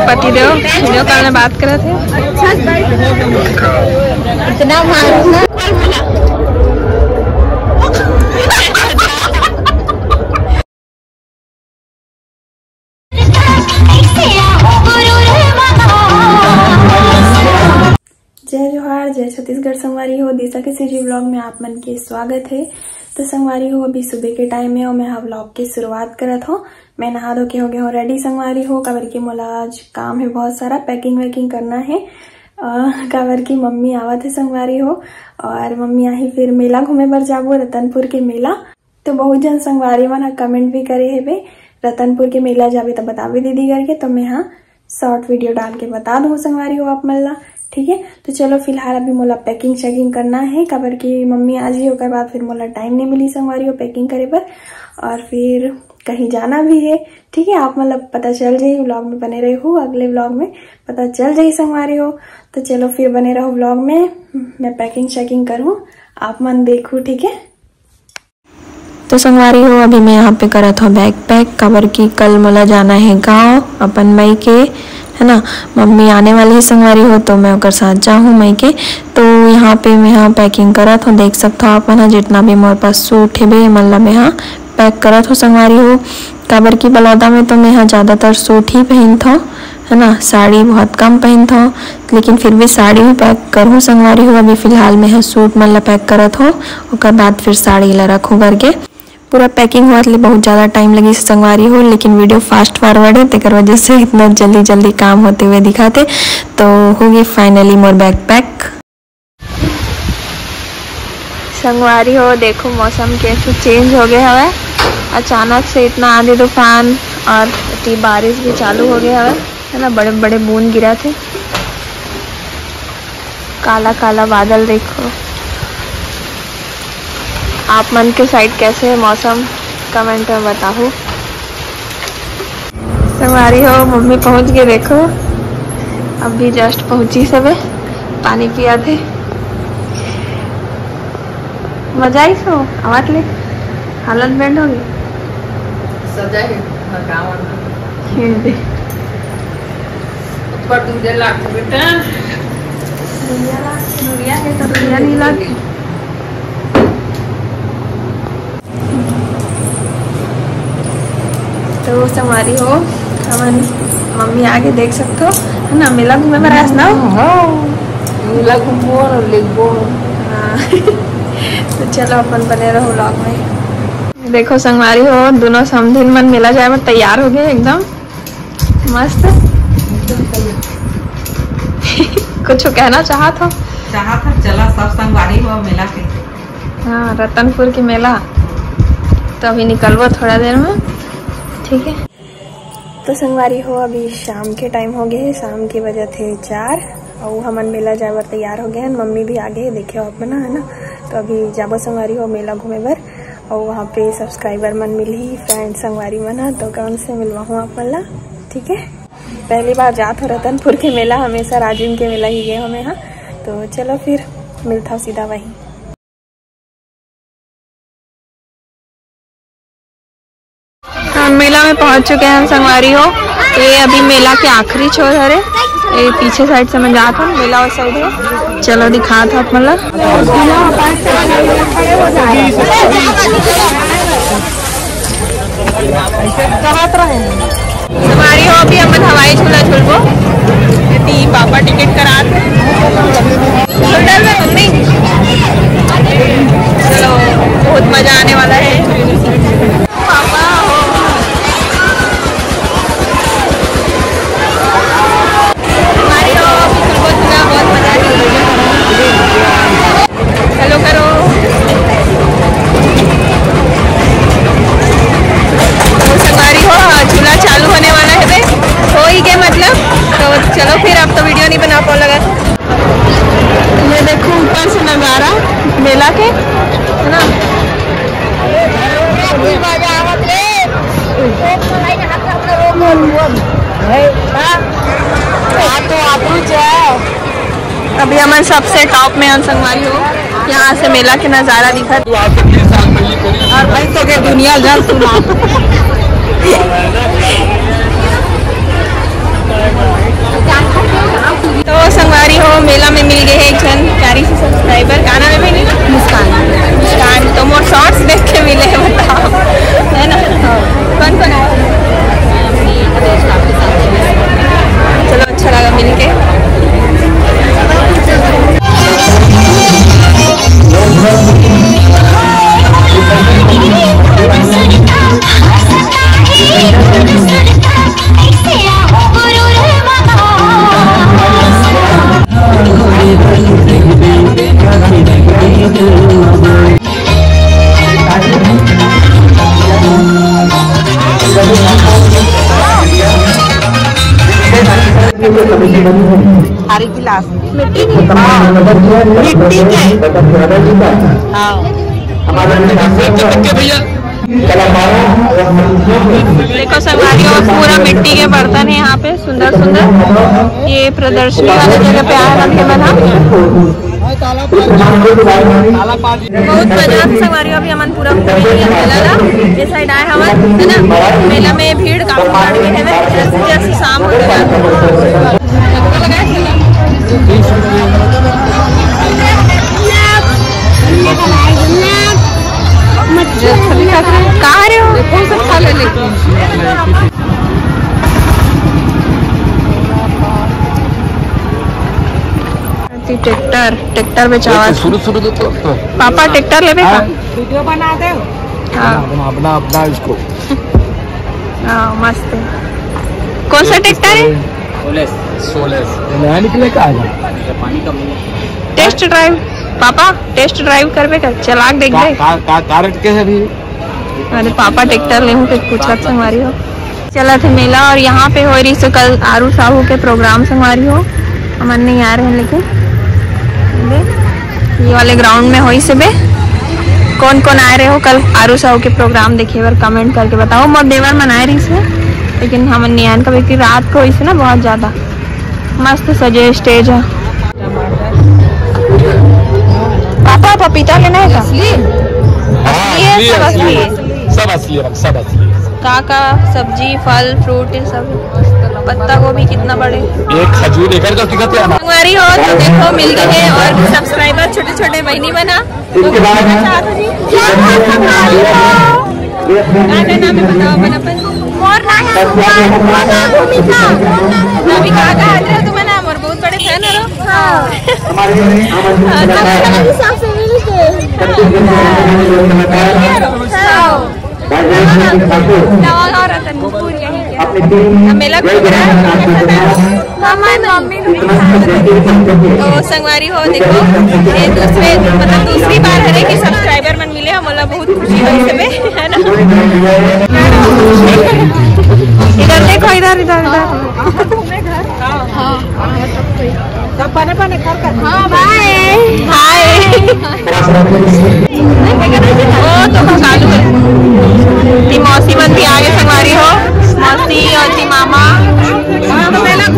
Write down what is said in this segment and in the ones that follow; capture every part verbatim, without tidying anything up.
पति देव video call में बात करत हे। इतना मारूंगा। जय जोहार, जय छत्तीसगढ़ संगवारी हो। दिशा के सीजी व्लॉग में आप मन के स्वागत हे। तो संगवारी हो, अभी सुबह के टाइम हे अउ मैं हा व्लॉग के शुरुआत करत हों। मैं नहा धो के हो गे हों रेडी संगवारी हो, काबर कि मोला आज काम हे बहुत सारा, पैकिंग वैकिंग करना हे। अ, काबर कि मम्मी आवत हे संगवारी हो, अउ मम्मी आही फिर मेला घूमे बर जाबो रतनपुर के मेला। तो बहुत झन संगवारी मन ह कमेंट भी करे हेबे, रतनपुर के मेला जाबे त बताबे दीदी करके, तो मैं हा शॉर्ट वीडियो डाल के बता दूँ संगवारी हो आप मन ला, ठीक है। तो चलो फिलहाल अभी मोला पैकिंग चेकिंग करना हे, काबर कि मम्मी आ जही, ओकर बाद फिर मोला टाइम नहीं मिली संगवारी हो पैकिंग करे बर, अउ फिर कहीं जाना भी हे, ठीक है। आप मन ला पता चल जाही, व्लॉग में बने रहू, अगले व्लॉग में पता चल जाही संगवारी हो। तो चलो फिर बने रहू व्लॉग में, मैं पैकिंग चेकिंग करूँ, आप मन देखू, ठीक है। तो संगवारी हो, अभी मैं यहाँ पे करत हों बैग पैक, काबर कि कल मोला जाना हे गाँव अपन मई के, है ना। मम्मी आने वाली हे संगवारी हो, तो मैं ओकर साथ जाहूँ मई के। तो यहाँ पे मैं हा पैकिंग करत हों, देख सकत हो आप मन हा, जितना भी मोर पास सूट हेबे, एमन ला मैं हा पैक करत हों संगवारी हो, काबर कि बलौदा में तो मैं हा ज़्यादातर सूट ही पहिनत हों, है ना, साड़ी बहुत कम पहिनत हों, लेकिन फिर भी साड़ी भी पैक करहूँ संगवारी हो। अभी फिलहाल मैं हा सूट मन ला पैक करत हों, ओकर बाद फिर साड़ी ला रखहूँ करके। पूरा पैकिंग होवत ले बहुत ज़्यादा टाइम लगिस संगवारी हो, लेकिन वीडियो फास्ट फॉरवर्ड हे, तेकर वजह से इतना जल्दी जल्दी काम होते हुए दिखत हे। तो हो गे फाइनली मोर बैग पैक। संगवारी हो, देखो मौसम कैसे चेंज हो गया हवय, अचानक से इतना आंधी तूफान अउ अति बारिश भी चालू हो गया हवय, है ना, बड़े बड़े बूंद गिरत हे, काला काला बादल। देखो आप मन के साइड कैसे हे मौसम, कमेंट में बताहू। संगवारी हो, मम्मी पहुंच गे, देखो अभी जस्ट पहुंचिस हवे, पानी पियाथे। मजा आइस हो आवत ले, हालत बैंड हो गे। सजा हे, थकावट। हे दे। ऊपर दूरिया लागथे बेटा। दूरिया लागथे, दूरिया हे तो दूरिया नहीं लागथे। तो संगवारी हो, हमन मम्मी आगे देख सकत हो, है ना, मेला घूमे बर आस ना? हाँ, मेला घूमबो अउ लेगबो। हाँ। तो चलो अपन बने रहो व्लॉग में। देखो संगवारी हो, दोनों समधिन मन मेला जाए बर तैयार हो गे एकदम मस्त। कुछ कहना चाहत हो? चाहत हो, चला सब संगवारी हो मेला के। हाँ, रतनपुर के मेला। तो अभी निकलबो थोड़ा देर में, ठीक है। तो संगवारी हो, अभी शाम के टाइम हो गे हे, शाम के बजत हे चार, अउ हमन मेला जाए बर तैयार हो गे हन। मम्मी भी आ गे हे, देखे हो आप मन, है ना। तो अभी जाबो संगवारी हो मेला घूमे बर, अउ वहाँ पे सब्सक्राइबर मन मिलही, फ्रेंड संगवारी मन ह, तो ओमन से मिलवाहूँ आप मन ला, ठीक है। पहली बार जात हो रतनपुर के मेला, हमेशा राजिम के मेला ही गे हो मैं हा। तो चलो फिर मिलत हो सीधा वहीं। हम मेला में पहुंच चुके हैं संगवारी हो। ये अभी मेला के आखिरी छोर हरे, ये पीछे साइड से मैं जात हूँ, मेला उस साइड है। चलो दिखात हूँ आप मन ला। संगवारी हो, अभी हमन हवाई झूला झूलबो। यदि पापा टिकट करात हे। झूल डर में मम्मी। चलो, बहुत मजा आने वाला है। पापा हो। संगवारी हो, अभी झूलबो झूला, बहुत मजा आने वाला है। हेलो करो। तो संगवारी हो, झूला चालू होने वाला है बे, हो ही गए मतलब। तो चलो फिर, अब तो वीडियो नहीं बना पाओ लगा। ये देखो ऊपर से नज़ारा मेला के, है ना। हाँ, तो आप लोग जाओ। अभी हमन सबसे टॉप में हन संगवारी हो, यहाँ से मेला के नजारा दिखत। और भाई तो के दुनिया जल सुना। तो संगवारी हो, मेला में मिल गए हैं एक झन प्यारी सी सब्सक्राइबर। का नाम है बहनी? मुस्कान। मुस्कान, तो मोर शॉर्ट्स देख के मिले हैं, बताओ, है ना? कौन कौन आया? चलो, अच्छा लगा मिलके। हरी गिलास। मिट्टी के। हाँ। मिट्टी के। हाँ। देखो संगवारी हो, पूरा मिट्टी के बर्तन है यहाँ पे, सुंदर सुंदर। ये प्रदर्शनी वाले जगह पे आए हम, ये बना। बहुत मजा आता संगवारी हो। अभी हमन पूरा घूमे के मेला ला, ये साइड आए हवन, है ना? मेला में भीड़ काफी बढ़ गई है, जैसे जैसे शाम होते जाते। कहाँ रहे हो? कौन सा खा ले लेके? ट्रैक्टर, ट्रैक्टर बेचावत। शुरू शुरू तो, तो, तो। पापा ट्रैक्टर लेबे का? हाँ। वीडियो बना दे। हाँ। अपना, अपना, अपना इसको। हाँ, मस्त है। कौन सा ट्रैक्टर है? सोलह। सोलह। नया निकले का आज? पानी का। Test drive. पापा, टेस्ट ड्राइव करबे का? चला के देख का, दे। का, का, का रेट के है अभी? अरे पापा ट्रैक्टर लेहूं के पूछत संगवारी हो। चलत हे मेला और यहाँ पे हो रही सो कल आरू साहू के प्रोग्राम संगवारी हो। हमन नहीं आ रहे हैं लेकिन दे, ये वाले ग्राउंड में होई से बे। कौन कौन आए रहे हो कल आरू साहू के प्रोग्राम देखे बर? कमेंट करके बताओ। मोर देवर मन आए रही से लेकिन हमन नहीं आन कभी कि रात को होई से ना बहुत ज्यादा। मस्त सजे स्टेज है। पापा, पपीता लेना है का? असली? हाँ, असली है, असली है, सब असली है। असली है, सब असली है। का का सब्जी, फल, फ्रूट, ये सब। पत्ता गोभी कितना बड़े। एक खजूर लेकर का दिखाते हैं ना। संगवारी हो तो देखो, मिल गए हैं और सब्सक्राइबर, छोटे छोटे बहनी बना। इसके बाद हम राजा नाम है, बताओ अपन, अपन। मोर नाम है भूमिका। भूमिका, कहाँ रहे हो तुम? ना, मोर बहुत बड़े फैन हो। हाँ। हमारे लिए आमंत्रित हाँ, कलाकार, सबसे मिलके। छत्तीसगढ़ के आने वाले लोक कलाकार, हाँ। भाई राजेश सिंह ठाकुर, नवागांव रतनपुर, यही है। अपनी टीम मेला घूम रहा है, हमन मम्मी लोग के साथ। तो संगवारी हो, देखो, ये दूसरे, मतलब, दूसरी बार हरे कि सब्सक्राइबर मन मिले, हमला बहुत खुशी होई सबे, है ना? इधर देखो, इधर, इधर, इधर। हाँ। सब बने बने घर का। हाँ, बाय। हाय। ओ, तो चालू है। ती मौसी मन भी आगे संगवारी हो। मौसी और ती मामा। मतलब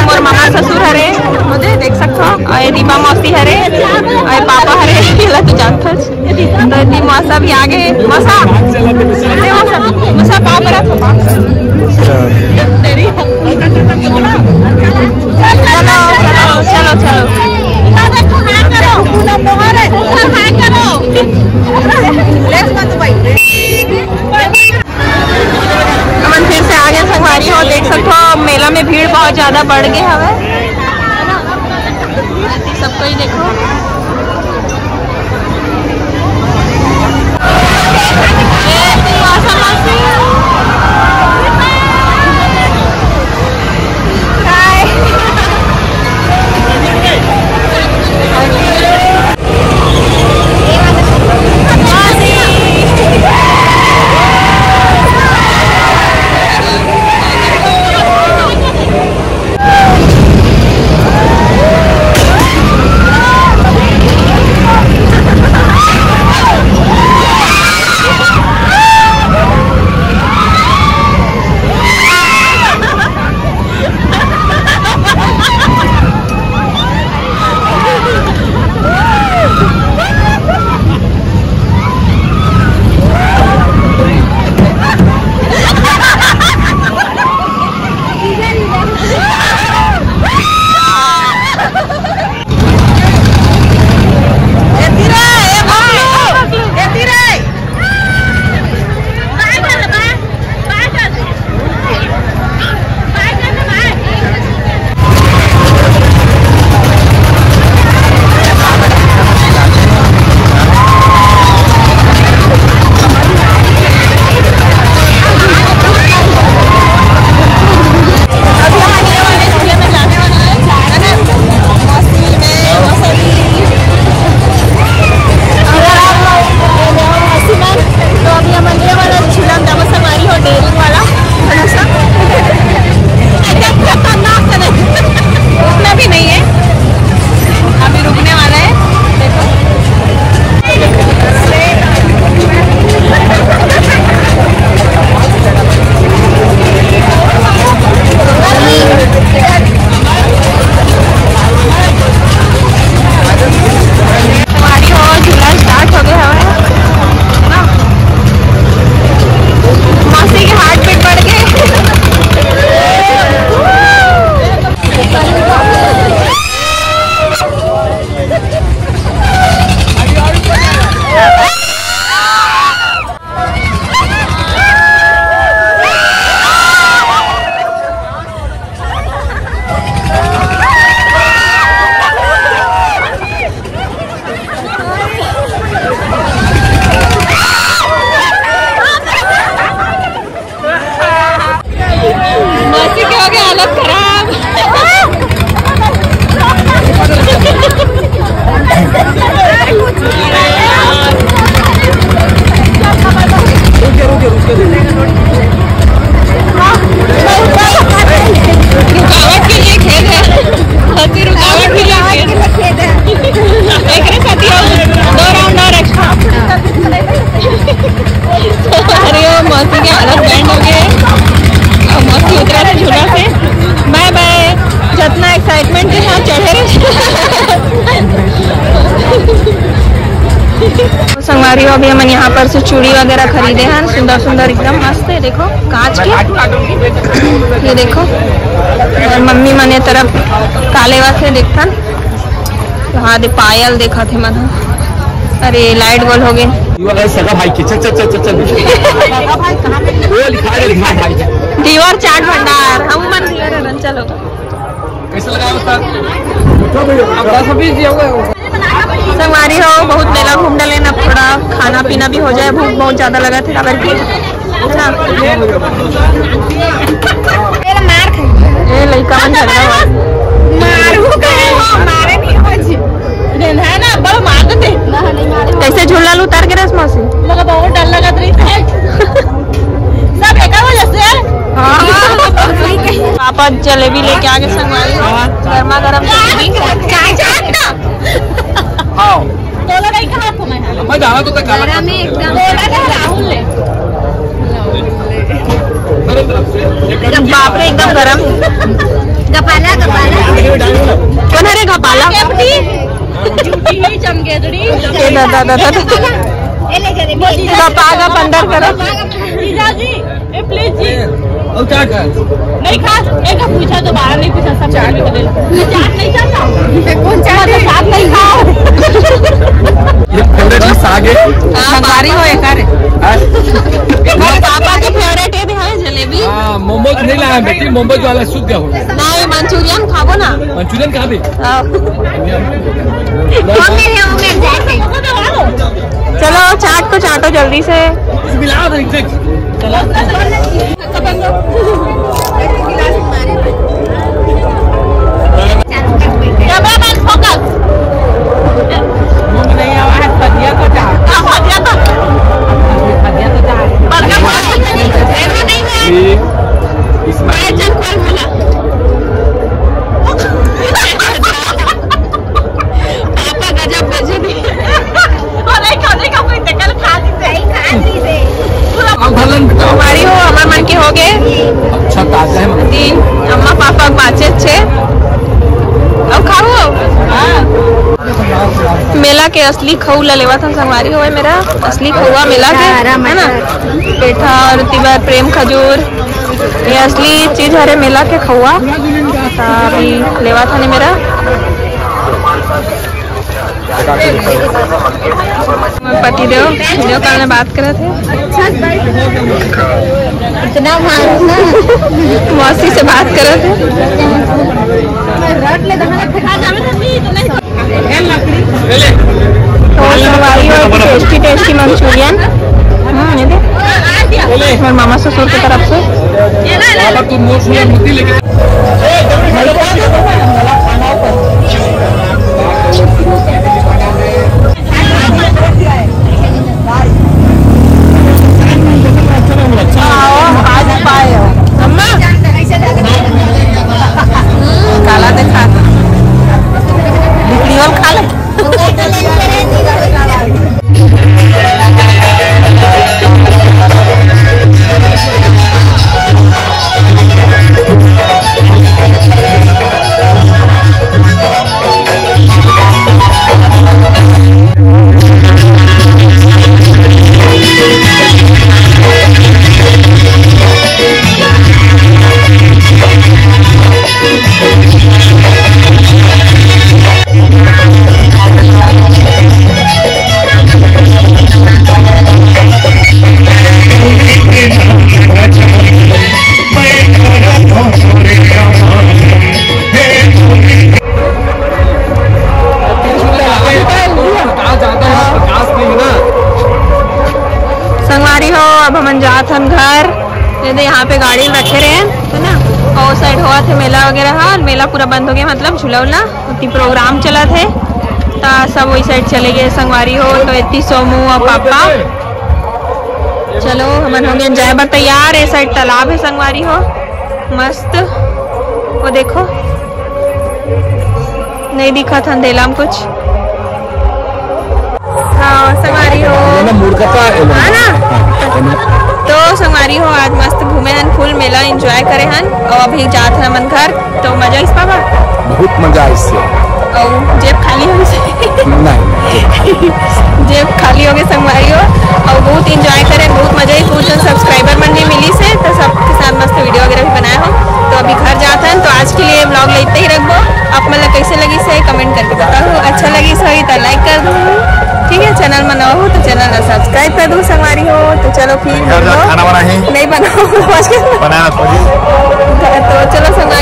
मोर मामा ससुर हरे। मुझे देख सकते हो। और ये दीपा मौसी हरे। और ये पापा हरे। ये ला तो जानता है। तो इतनी मौसा भी आगे। मौसा। अरे मौसा, मौसा पाँव परा तो पाँव। तेरी। चलो, चलो, चलो, चलो। हमन फिर से आगे संगवारी हो, देख सकते हो मेला में भीड़ बहुत ज्यादा बढ़ गए हवे। सबको ही देखो। मौसी के हालत बैंड हो गए। अब मौसी उतरा था झूला से। बाय बाय। जितना एक्साइटमेंट के साथ चढ़े रहे। तो संगवारी हो, अभी हमन यहाँ पर से चूड़ी वगैरह खरीदे हैं, सुंदर सुंदर, एकदम मस्त है। देखो, कांच के, ये देखो, और मम्मी मन ए तरफ का लेवत हे, देखथन। हाँ दे, पायल देखत हे मन ह। अरे, लाइट गोल हो गए। ये वाला सगा भाई के, चल, चल, चल, चल, चल। वो लिखा है, लिखा भाई। धीवर चाट भंडार, हम मन धीवर हरन, चलो। कैसे लगा उस्ताद? आप दस बीस दिया हुआ है। संगवारी हो, बहुत मेला घूम डले ना, थोड़ा खाना पीना भी हो जाए, भूख बहुत ज्यादा लगा थे, काबर की अच्छा। ए लइका मन झगड़ा हुआ। मारू कहे हो, मारे नहीं हो जी। है ना, बड़ मार देते। कैसे झूला ल उतार के रस मौसी? मगर बहुत डर लगा रही है। सब एकर वजह से। हाँ। पापा जलेबी लेके आ गए संगवारी। गर्मा गर्म जलेबी। चाय, चाय ना। हाँ। तोला नहीं कहा आपको मैं? मैं जाना तो तक काला गरम है एकदम। तोला था राहुल ने। बाप रे, एकदम गरम। गपाला, गपाला। कौन है रे गपाला? केपटी। झूठी ही चमगेदड़ी। ए दादा, दादा, दादा। ए ले जा रे, गपा गप अंदर करो। जीजा जी। ए, प्लीज जी। और चाट है? नहीं खा, एक पूछा, दोबारा नहीं पूछा, सब चाट कर दे। ये चाट नहीं खाता। ये कौन चाट है? चाट नहीं खाओ। ये फेवरेट डिश आगे। हाँ, संगवारी हो, एक अरे। हाँ? पापा के फेवरेट है, है जलेबी। हाँ, मोमोज नहीं लाया बेटी, मोमोज वाला सूख गया होगा। नहीं, मंचूरियन खाबो ना। मंचूरियन कहाँ भी? हाँ। वो मेरे, वो मेरे जैसे। चलो, चाट को चाटो जल्दी से। मिला दो, एक, एक। Cameraman focus। मुंह में नहीं आवा है, फदिया को चाट। हाँ, फदिया को। फदिया को चाट। बर्गर वाला। इसमें। भाई, चल, खोल, खोला। पापा गजब गजब। अरे, खाने का कोई नकल खा ली से। खा ली से। पूरा अब भलन संगवारी हो, हमर मन के हो गए। अच्छा, ताजा है। तीन, अम्मा पापा बाचे छे। अब खाओ। हाँ। मेला के असली खऊ ला लेवा था संगवारी हो, मेरा असली खऊआ मेला के, है ना? पेठा और तिबर प्रेम खजूर, ये असली चीज हरे मेला के खऊआ। त अभी लेवा था ने मेरा। पति देव वीडियो कॉल में बात करत हे। इतना मारो ना। मौसी से बात करत हे। तो संगवारी हो, टेस्टी टेस्टी मंचूरियन। हम्म, ये दे। हमारे मामा ससुर की तरफ से। आओ, आज पाए हो। अम्मा। हम्म, काला देखा। बिक्री वाल खा ले। संगवारी हो, अब हमन जात हन घर। ये दे, यहाँ पे गाड़ी रखे रहे, है ना? और साइड हुआ थे मेला वगैरह, हाँ, मेला पूरा बंद हो गया, मतलब झूला उला, उतनी प्रोग्राम चला थे, ता सब वही साइड चले गए संगवारी हो। तो इतनी सोमू और पापा, चलो हमन हो गए जाए बर तैयार। ये साइड तालाब है संगवारी हो, मस्त, वो देखो। नहीं दिखा था अंधेला में कुछ। हाँ, संगवारी हो। ये ना मुड़ का था, ये ना। हाँ ना? हाँ, ये ना। तो हो, आज मस्त घूमे हन, full मेला enjoy करे हन, और अभी जात हन अपन घर। तो मजा आइस पापा? बहुत मजा आइस हे। और जेब खाली होइस? नहीं। जेब खाली होगे संगवारी हो। और बहुत enjoy करे, बहुत मजा आइस, बहुत जन subscriber मन भी मिलिस हे, तो सबके साथ मस्त video वगैरह भी बनाए हो। तो अभी घर जात हन, तो आज के लिए vlog ला इतना ही रखबो। आप मन ला कैसे लगिस हे comment करके बताओ, अच्छा लगिस होही तो like कर दो, ठीक है, channel में नवा हो तो channel ला subscribe कर दो संगवारी हो। तो चलो फिर घर जा मिलबो। खाना बनाही। नहीं बनाओ। बनाना पड़ी। तो चलो संगवारी